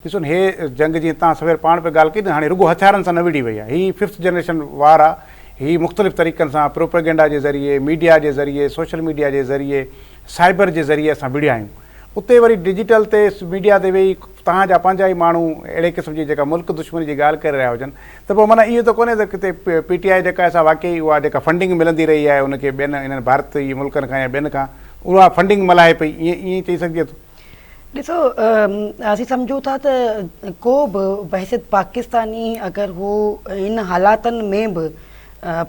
ڏسو نه هي جنگ جيئن توهان سوير پاڻ پئي ڳالهه ڪئي نه هاڻي رڳو هٿيارن سان نه وڙهي وئي آهي هي ففٿ جنريشن وار آهي هي مختلف طريقن سان پروپيگنڊا جي ذريعي ميڊيا جي ذريعي سوشل ميڊيا جي ذريعي سائبر جي ذريعي اسان وڙهيا آهيون اتي وري ڊجيٽل تي ميڊيا تي ويهي توهان جا پنهنجا ئي ماڻهو اهڙي قسم جي جيڪا ملڪ دشمني جي ڳالهه ڪري رهيا هجن ته پوء معنيٰ اهو ته ڪونهي ته ڪٿي پي ٽي آء جيڪا آهي سا واقعي اها جيڪا فنڊنگ ملندي رهي آهي ان کي ٻين انهن ڀارتي ملڪن کان يا ٻين کان اها فنڊنگ ملهائي پئي ائين ائين چئي سگهجي ٿو. ڏسو اسين سمجهون ٿا ته ڪو به بحيثيت پاڪستاني اگر هو ان حالاتن ۾ به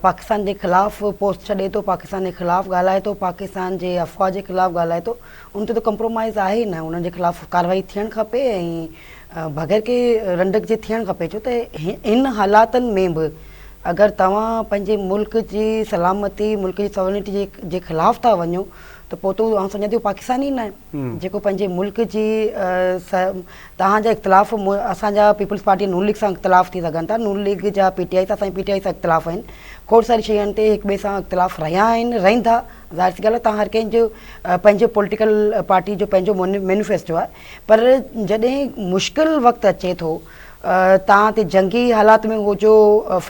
پاڪستان جي خلاف پوسٽ ڇڏي ٿو پاڪستان جي خلاف ڳالهائي ٿو پاڪستان جي افواج جي خلاف ڳالهائي ٿو ان تي ته ڪمپرومائز آهي نه انهن جي خلاف ڪارروائي ٿيڻ کپي ۽ بغير ڪنهن رنڊڪ جي ٿيڻ کپي ڇو ته ان حالاتن ۾ به اگر توهان پنهنجي ملڪ جي سلامتي ملڪ جي سوورنٽي جي خلاف ٿا وڃو ته پوء ته آئون سمجهان ٿي اهو پاڪستاني نه آهي جيڪو پنهنجي ملڪ جي توهان جا اختلاف اسان جا پيپلز پارٽي نون ليگ سان اختلاف ٿي سگهن ٿا نون ليگ جا پي ٽي آء سان اسان جي پي ٽي آء سان اختلاف آهن کوڙ ساري شين تي هڪ ٻئي سان اختلاف رهيا آهن رهندا ظاهر سي ڳالهه آهي توهان هر ڪنهن جو پنهنجو پوليٽيڪل پارٽي جو پنهنجو مينيفيسٽو آهي پر جڏهن مشڪل وقت اچي ٿو توهان تي جنگي حالات ۾ هجو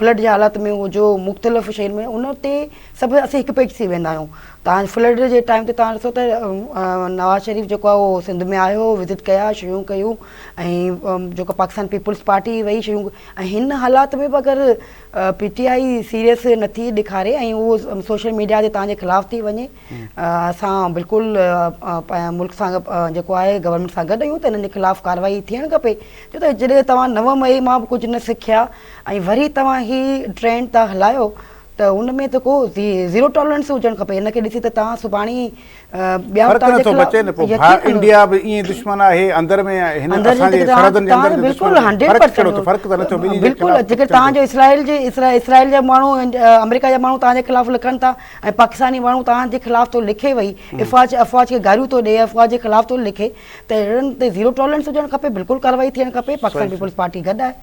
فلڊ جي حالات ۾ هجو مختلف شين ۾ ان تي سڀ اسين هڪ پيج ٿي ويندا آهيون تان فلڊ جي ٽائيم تي تان ڏسو ته نواز شريف جيڪو آهي اهو سنڌ ۾ آيو وزٽ ڪيا شيون ڪيون ۽ جيڪو پاڪستان پيپلز پارٽي وئي شيون ۽ هن حالات ۾ به اگر پي ٽي آئي سيريس نٿي ڏيکاري ۽ اهو سوشل ميڊيا تي تان جي خلاف ٿي وڃي اسان بلڪل ملڪ سان جيڪو آهي گورنمينٽ سان گڏ آهيون ته انهن جي خلاف ڪارروائي ٿيڻ کپي ڇو ته جڏهن توهان 9 مئي مان به ڪجهه نه سکيا ۽ وري توهان هي ٽرينڊ ٿا هلايو ته ان ۾ ته ڪو زيرو ٽالرنس هجڻ کپي ان کي ڏسي ته توهان سڀاڻي ٻيا فرق نٿو بچي نه پوء ڀاء انڊيا به ائين دشمن آهي اندر ۾ هن اسان جي سرحدن جي اندر بلڪل 100% فرق ته نٿو ٻنهي جي بلڪل جيڪر توهان جو اسرائيل جي اسرائيل جا ماڻهو آمريڪا جا ماڻهو توهان جي خلاف لکن ٿا ۽ پاڪستاني ماڻهو توهان جي خلاف ٿو لکي وئي افواج افواج کي گاريون ٿو ڏي افواج جي خلاف ٿو لکي ته اهڙن تي زيرو ٽالرنس هجڻ کپي بلڪل ڪارروائي ٿيڻ کپي پاڪستان پيپلز پارٽي گڏ آهي.